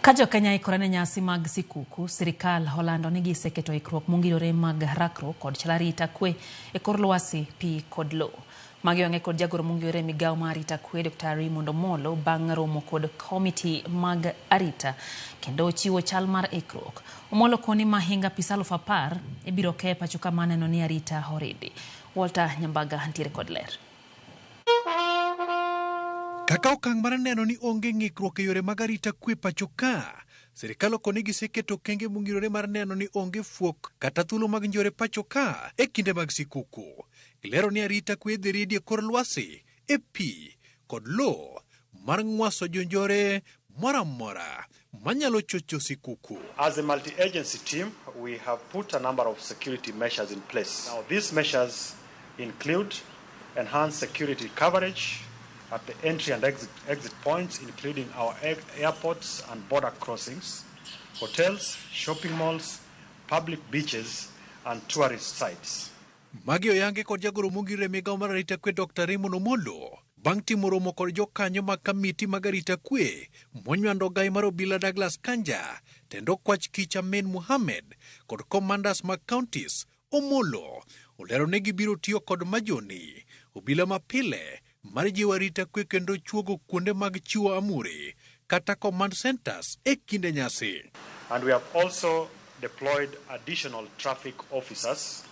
Ka jokenya ikore ne nyasi mag sikuku, sirikal olando ni giseketo ikruok mongirore mag rakruok kod chal arita kwe e kor lwasi, pi kod lowo. Magi ong'e kod jagoro mongirore e migawo mar arita kwe Dr. Raymond Omolo bang' romo kod komiti mag arita kendo chiwo chal mar ikruok. Omolo koni mahinga pisa 10,000 ibiro ke pacho kama neno ni arita oridi. Walter Nyambaga ntiere kod ler. Kaka okang' mar neno ni onge ng'ikruok e yore mag arita kwe pacho ka, sirikal okoni giseketo okenge mongirore mar neno ni onge fuok kata thuolo mag njore pacho ka e kinde mag sikuku. Gilero ni arita kwe idhi ridi e kor lwasi, e pi kod lowo mar ng'waso jonjore moro amora manyalo chocho sikuku. As a multi-agency team, we have put a number of security measures in place. Now, these measures include enhanced security coverage at the entry and exit points, including our airports and border crossings, hotels, shopping malls, public beaches, and tourist sites. Magi oyangi kod jagoro mongirore e migawo mar arita kwe Dr. Raymond Omolo bang' timo romo kod jokanyo mag kamiti mag arita kwe monywando ogai mar obila Douglas Kanja, tend okwach kich Amin Mohammed kod commanders mag counties. Omolo olero ni gibiro tiyo kod majoni obila mapile mar jiwo arita kwe kendo chuogo kuonde mag chiwo amuri kata command centers e kinde nyasi. And we have also deployed additional traffic officers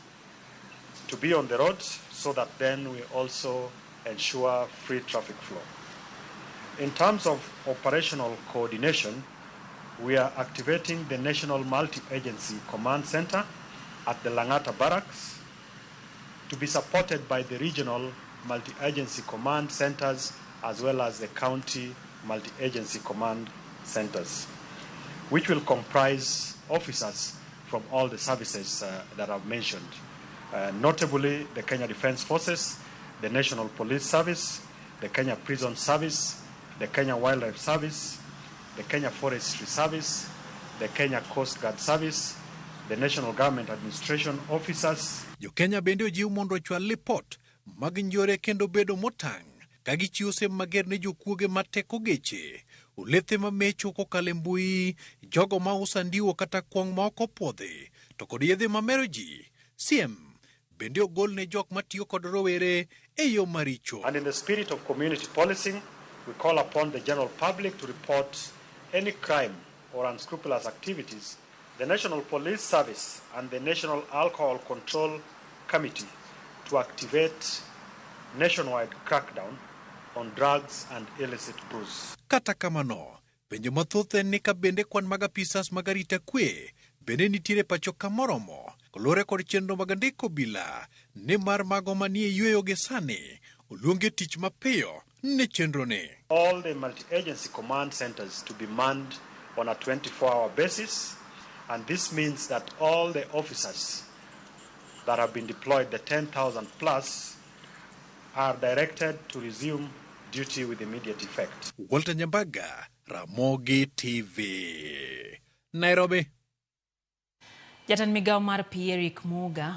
to be on the roads so that then we also ensure free traffic flow. In terms of operational coordination, we are activating the National Multi-Agency Command Center at the Langata Barracks to be supported by the regional multi-agency command centers as well as the county multi-agency command centers, which will comprise officers from all the services that I've mentioned, notably the Kenya Defence Forces, the National Police Service, the Kenya Prison Service, the Kenya Wildlife Service, the Kenya Forestry Service, the Kenya Coast Guard Service, the National Government Administration officers. Jokenya bende ojiw mondo ochwal lipot mag njore kendo bedo motang' ka gichiwo siem mager ne jokuoge mateko geche, olethe mamecho kokalo e mbui, jogo ma uso andiwo kata kwong' ma ok opuodhi, to kod yedhe mamero ji. Siem bende ogol ne jok matiyo kod rowere e yo maricho. And in the spirit of community policing, we call upon the general public to report any crime or unscrupulous activities. The National Police Service and the National Alcohol Control Committee to activate nationwide crackdown on drugs and illicit brews. Kata kamano, penjo mathoth en ni ka bende kwan mag apisas mag arita kwe bende nitiere pacho ka moromo kaluwore kod chenro mag ndiko obila nimar mago manie yweyo gi sani oluongi e tich mapiyo ne chenro ni. All the multi-agency command centers to be manned on a 24-hour basis, and this means that all the officers that have been deployed, the 10,000 plus, are directed to resume duty with immediate effect. Walter Nyambaga, Ramogi TV, Nairobi. Jatend migawo mar pi Eric Muga.